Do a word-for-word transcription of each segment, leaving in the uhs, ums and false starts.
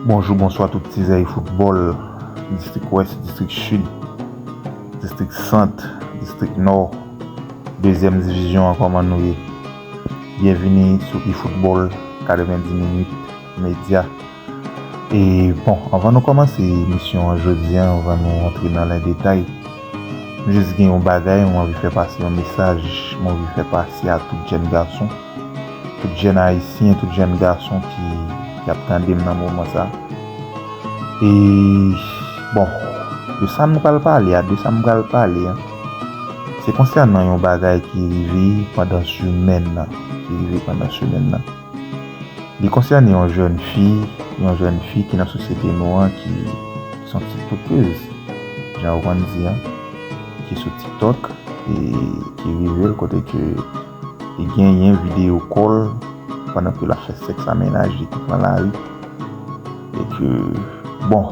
Bonjou, bonswa tout tizèy foutbòl, distrik Wès, distrik Sid, distrik Sant, distrik Nò, dezyèm divizyon an, kòman nou ye? Byenvini sou eFootball, katrevenndis minit medya. E bon, anvan nou kòmanse emisyon an jodi a, anvan nou antre nan lè detay, m jis gen yon bagay, m anvi fè pase yon mesaj, m anvi fè pase a tout jèn gason, tout jèn ayisyen, tout jèn gason ki, ki ap tande m nan moman sa. E bon, de sa m pral pale a, de sa m pral pale a, se konsènan yon bagay ki rive pandan semèn nan, ki rive pandan semèn nan. Li konsène yon jèn fi, yon jèn fi ki nan sosyete nou an, ki, ki se yon tiktokeuse, jan yo konn di a, ki sou TikTok, e ki rive l kote ke li genyen videyo kò l pandan ke l ap fè sèks a mennaj li ki pran lari. E ke, bon,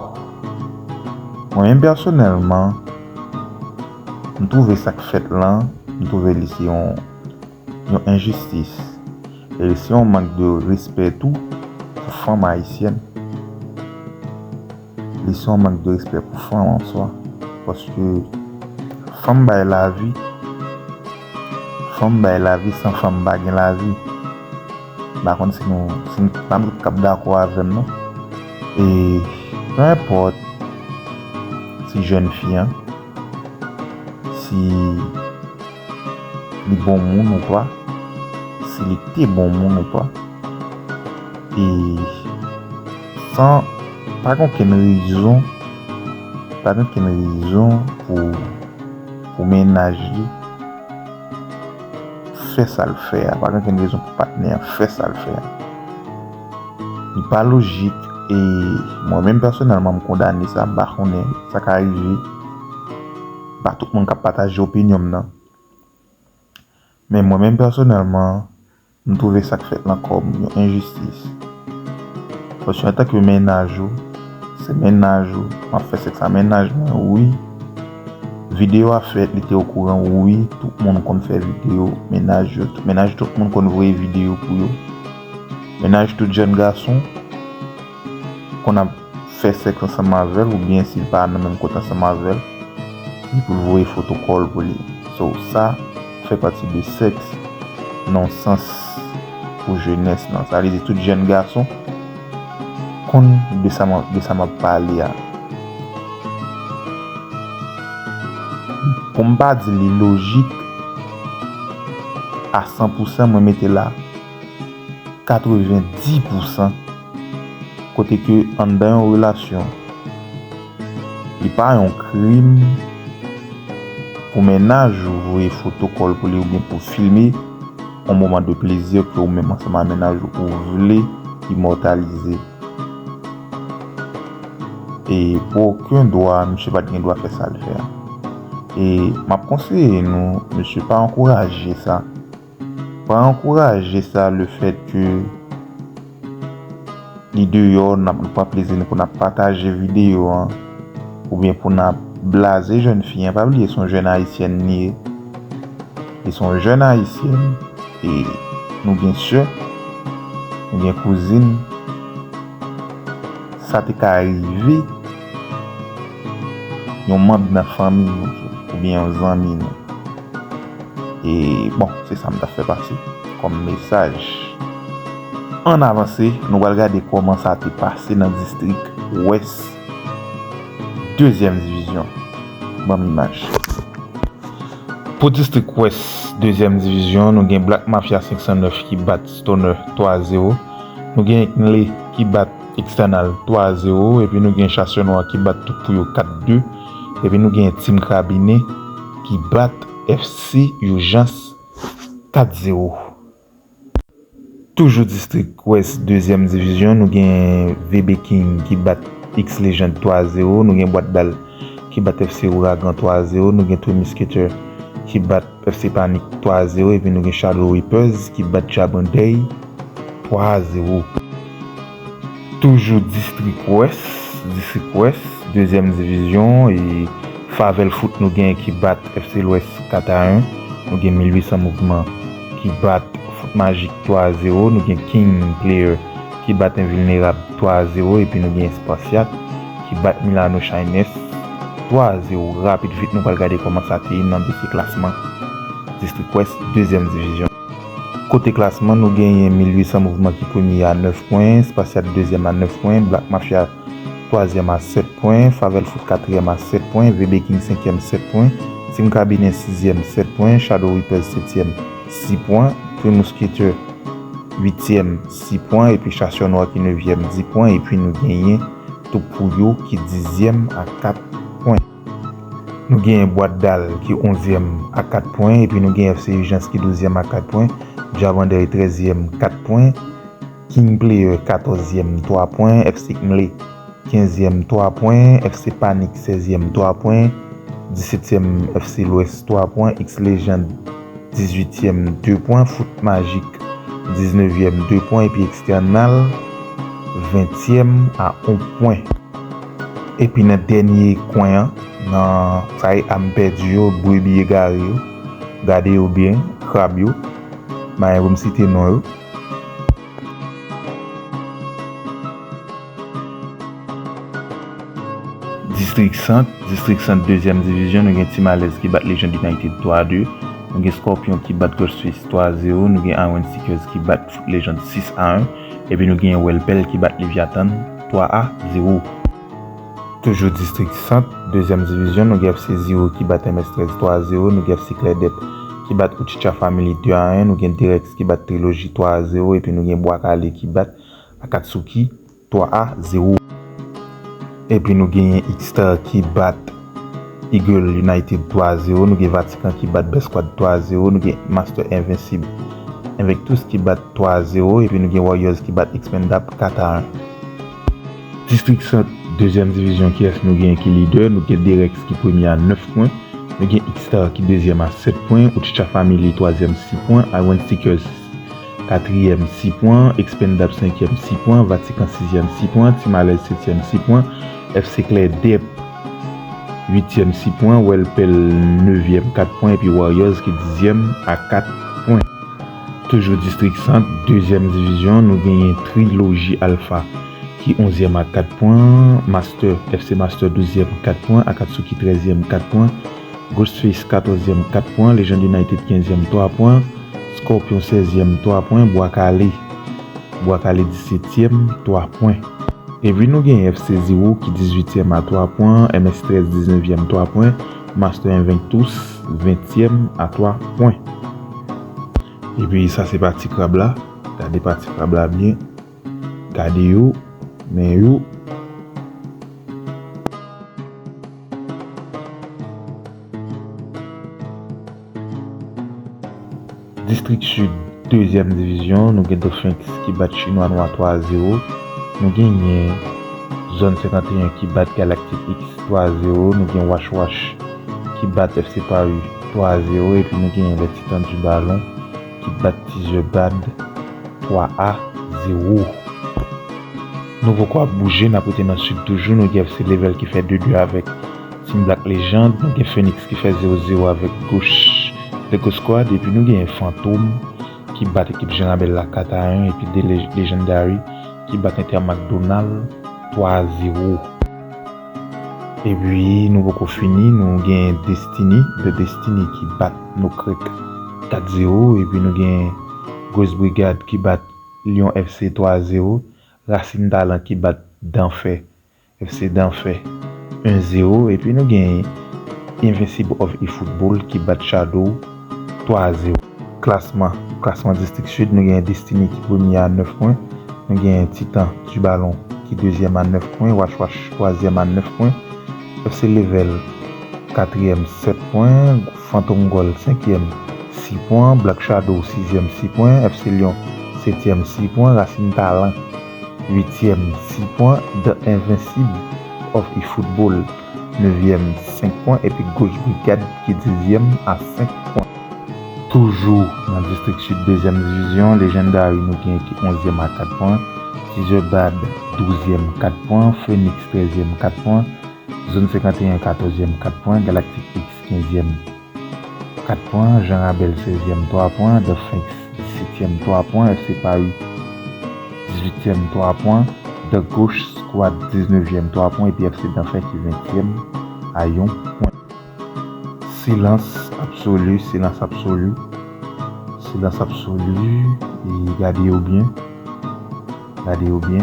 mwen menm pèsonèlman, m twouve sa k fèt lan, m twouve li se yon, yon enjistis. E li se yon mank de respè tou pou fanm ayisyèn. Li se yon mank de respè pou fanm an swa. Paske fanm bay lavi. Fanm bay lavi, san fanm pa gen lavi. M pa konn si nou, si nou, pa m tout k ap dakò avè m non. E pe enpòt si jèn fi an, si li bon moun ou pa, si li te bon moun ou pa, e san, pa gen okenn rezon, pa gen okenn rezon pou, pou mennaj li fè sa l fè a, pa gen okenn rezon pou patnè an fè sa l fè a. Li pa lojik, e mwen menm pèsonèlman m kondane sa, m pa konnen sa ka rive. Pa tout moun k ap pataje opinyon m nan. Men mwen menm pèsonèlman, m twouve sa k fèt lan kòm yon enjistis. Paske antanke mennaj ou, se mennaj ou, m ap fè sèks a mennaj mwen, wi. Videyo a fèt, li te okouran, wi. Tout moun konn fè videyo mennaj yo, tout, mennaj tout moun konn voye videyo pou yo. Mennaj tout jèn gason konn ap fè sèks ansanm avè l, oubyen si l pa nan menm kot ansanm avè l, li pou l voye foto kò l pou li. So, sa fè pati de sèks nan sans pou jenès lan. Sa vle di tout jèn gason konn de sa m, de sa m ap pale a. Pou m pa di li lojik a san pou san, mwen mete la katrevenndis pou san, kote ke anndan yon relasyon, li pa yon krim pou mennaj ou voye foto kò l pou li oubyen pou filme yon moman de plezi ke ou menm ansanm a mennaj ou, ou vle imòtalize. E pou okenn dwa, misye pa t gen dwa fè sa l fè a. E m ap konseye nou, mesye, pa ankouraje sa. Pa ankouraje sa, lefèt ke li deyò, n ap, nou pran plezi nou pou n ap pataje videyo an, oubyen pou n ap blaze jèn fi an. Pa bliye, se yon jèn ayisyèn li ye. Li se yon jèn ayisyèn, e nou gen sè, nou gen kouzin. Sa te ka rive yon manm nan fanmi nou, oubyen yon zanmi nou. E bon, se sa m t ap fè pase kòm mesaj. Ann avanse, nou pral gade kòman sa te pase nan distrik Wès, dezyèm divizyon. Ban m imaj. Pou distrik Wès, dezyèm divizyon, nou gen Black Mafia senk san nèf ki bat Stoner twa a zewo. Nou gen Eknle ki bat External twa a zewo. Epi nou gen Chasè Nwa ki bat Tout Pou Yo kat de. Epi nou gen Team Krabine ki bat F C Urgence kat zewo. Toujou distrik Wès, dezyèm divizyon, nou gen V B King ki bat X Legend twa a zewo, nou gen Bwat Bal ki bat F C Ouragan twa a zewo, nou gen Twe Misketè ki bat F C Panic twa a zewo, epi nou gen Shadow Reapers ki bat Djabandèy twa a zewo. Toujou distrik Wès, distrik Wès, dezyèm divizyon, e Favèl Foot nou gen ki bat F C Lwès kat a en, nou gen mil uit san Mouvman ki bat Foot Magic twa a zewo, nou gen King Player ki bat Envilnerab twa a zewo, epi nou gen Spartiate ki bat Milano Shiners twa a zewo. Rapid vit, nou pral gade kòman sa te ye nan dosye klasman District West, dezyèm divizyon. Kote klasman, nou genyen mil uit san Mouvman ki premye a nèf pwen, Spartiate dezyèm a nèf pwen, Black Mafia twazyèm a sèt pwen, Favèl Foot katriyèm a sèt pwen, V B King senkyèm sèt pwen, Team Cabinet sizyèm sèt pwen, Shadow Reapers setyèm sis pwen, Three Musketeers uityèm sis pwen, epi Chasseurs Noirs ki nevyèm dis pwen, epi nou genyen Tout Pou Yo ki dizyèm a kat pwen. Nou genyen Bwat Dal ki onzyèm a kat pwen, epi nou gen F C Urgence ki douzyèm a kat pwen, Djab André trèzyèm kat pwen, King Player katòzyèm twa pwen, F C Knle kenzyèm twa pwen, F C Panic sèzyèm twa pwen, disetyèm F C Lwès twa pwen, X Legend dizuityèm de pwen, Foot Magic diznèvyèm de pwen, epi External ventyèm a on pwen. Epi nan dènye kwen an, nan sa e ame pèdi yo, brebi egare yo, gade yo byen, krab yo, pa gen pou m site non yo. Distrik Sant, Distrik Sant dezyèm divizyon, nou gen Team Alèz ki bat Legend United twa a de, nou gen Scorpion ki bat Ghostface twa a zewo, nou gen Iron Stickers ki bat Foot Legend sis a en, epi nou gen Wèlpèl ki bat Leviathan twa a zewo. Toujou Distrik Sant, dezyèm divizyon, nou gen F C Zero ki bat M S trèz twa a zewo, nou gen F C Klèdèp ki bat Uchicha Family de a en, nou gen Derex ki bat Trilogy twa a zewo, epi nou gen Bwa Kale ki bat Akatsuki twa a zewo. Epi nou genyen X-Star ki bat Eagle United twa a zewo, nou gen Vatican ki bat Best Squad twa a zewo, nou gen Master Invincible, Invictus ki bat twa a zewo, epi nou gen Warriors ki bat Expendable kat a en. Distrik Sant, dezyèm divizyon, kiyès nou genyen ki lidè? Nou gen Derex ki premye a nèf pwen, nou gen X-Star ki dezyèm a sèt pwen, Uchicha Family twazyèm sis pwen, Iron Stickers katriyèm sis pwen, Expendable senkyèm sis pwen, Vatican sizyèm sis pwen, Team Alèz setyèm sis pwen, F C Klèdèp uityèm sis pwen, Wèlpèl nevyèm kat pwen, epi Warriors ki dizyèm a kat pwen. Toujou Distrik Sant, dezyèm divizyon, nou genyen Trilogy Alpha ki onzyèm a kat pwen, Master, F C Master douzyèm kat pwen, Akatsuki trèzyèm kat pwen, Ghostface katòzyèm kat pwen, Legend United kenzyèm twa pwen, Scorpion sèzyèm twa pwen, Bwa Kale, Bwa Kale disetyèm twa pwen. Epi nou gen F C Zero ki dizuityèm a twa pwen, M S trèz diznèvyèm twa pwen, Master Invictus ventyèm a twa pwen. Epi sa se pati krab la. Gade pati krab la byen. Gade yo, men yo. Distrik Sid, dezyèm divizyon, nou gen Dolphins ki bat Chinwa Nwa twa a zewo. Nou genyen Zòn senkanteyen ki bat Galactic X twa a zewo. Nou gen Wash Wash ki bat F C Paris twa a zewo. Epi nou genyen Les Titans du Ballon ki bat Teaser Bad twa a zewo. Nou poko ap bouje, n ap rete nan Sid toujou. Nou gen F C Level ki fè de de avèk Team Black Legend. Nou gen Phoenix ki fè zewo zewo avèk Ghost, The Ghost Squad. Epi nou gen Fantom ki bat ekip Jan Rabèl la kat a en. Epi The Leg-, Legendary ki bat Inter McDonald twa a zewo. Epi nou poko fini, nou gen Destiny, The Destiny ki bat No Creek kat zewo. Epi nou gen Ghost Brigade ki bat Lyon F C twa a zewo, Racine Talent ki bat Danfè, F C Danfè en zewo, epi nou gen Invincible of eFootball ki bat Shadow twa a zewo. Klasman, klasman Distrik Sid, nou gen Destiny ki premye a nèf pwen, nou gen Titan du Ballon ki dezyèm a nèf pwen, Wash Wash twazyèm a nèf pwen, F C Level katriyèm sèt pwen, Fantom Gold senkyèm sis pwen, Black Shadow sizyèm sis pwen, F C Lyon setyèm sis pwen, Racine Talent uityèm sis pwen, The Invincible of eFootball nevyèm senk pwen, epi Ghost Brigade ki dizyèm a senk pwen. Toujou nan Distrik Sid dezyèm divizyon, Legendary nou gen ki onzyèm a kat pwen, Teaser Bad douzyèm kat pwen, Phoenix trèzyèm kat pwen, Zòn senkanteyen katòzyèm kat pwen, Galactic X kenzyèm kat pwen, Jan Rabèl sèzyèm twa pwen, The Fanks disetyèm twa pwen, F C Paris dizuityèm, twa pwen. The Ghost Squad, diznèvyèm, twa pwen. Epi F C Danfè ki ventyèm a yon pwen. Silans absoli, silans absoli, silans absoli. E gade yo byen, gade yo byen.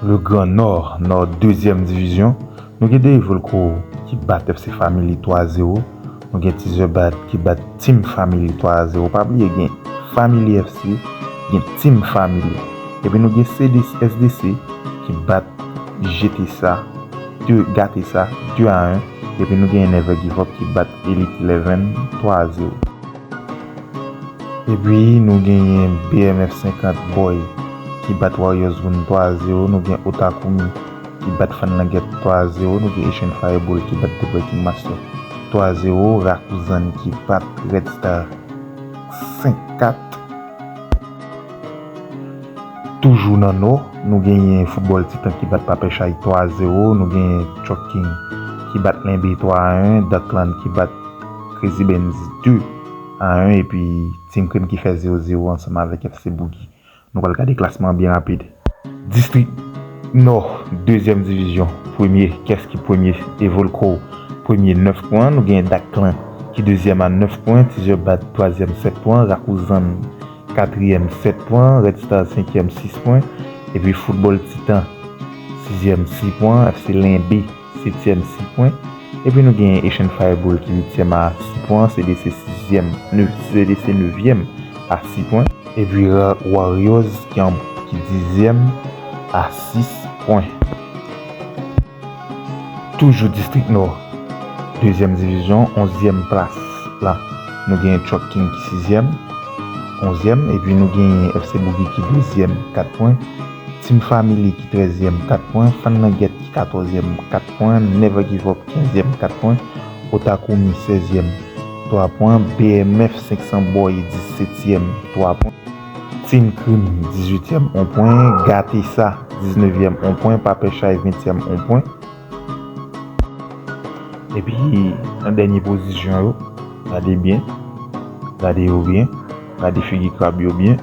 Le Grand Nord, Nord dezyèm divizyon. Nou gen Derivolco ki bat F C Family twa zewo. Nou gen Teaser Bad ki bat Team Family twa zewo. Pa bliye gen Family F C, gen Team Family. Epi nou gen C D C, S D C ki bat G T S A, de, Gate S A, de a en. Epi nou gen Never Give Up ki bat Elite Eleven twa zewo. Epi nou genyen B M F senkant Boy ki bat Warriors Wound twa zewo. Nou gen Otakumi ki bat Fan Langet twa zewo. Nou gen Asian Fireball ki bat The Breaking Master twa zewo. Rakuzan ki bat Red Star senk kat. Toujou nan Nò, nou genyen Football Titan ki bat Papè Chay twa zewo. Nou genyen Chuck King ki bat Lenbe twa a en. Duckland ki bat Crazy Benz de a en. Epi Team Cream ki fè zewo zewo ansanm avèk F C Boogie. Nou pral gade klasman an byen rapid. Distrik Nò, dezyèm divizyon, premye, kiyès ki premye? Evolco, premye, nèf pwen. Nou genyen Dak Clan ki dezyèm a nèf pwen. Teaser Bad, twazyèm, sèt pwen. Rakuzan, katriyèm, sèt pwen. Red Star, senkyèm, sis pwen. Epi Football Titan, sizyèm, sis pwen. F C Lenbe, setyèm, sis pwen. Epi nou genyen Asian Fireball ki uityèm a sis pwen, C D C sizyèm, nèf, C D C nevyèm a sis pwen. Epi Ra-, Warriors ki an, ki dizyèm a sis pwen. Toujou Distrik Nò, dezyèm divizyon, onzyèm plas la, nou genyen Chuck King ki sizyèm, onzyèm, epi nou genyen F C Boogie ki douzèm, kat pwen. Team Family ki trèzyèm, kat pwen. Fan Langet ki katòzyèm, kat pwen. Never Give Up, kenzyèm, kat pwen. Otakumi, sèzyèm, twa pwen. B M F senksan Boy, disetyèm, twa pwen. Team Cream, dizuityèm, on pwen. Gate Sa, diznèvyèm, on pwen. Papè Chay, ventyèm, on pwen. Epi, nan dènye pozisyon yo, gade byen, gade yo byen, gade figi krab yo byen.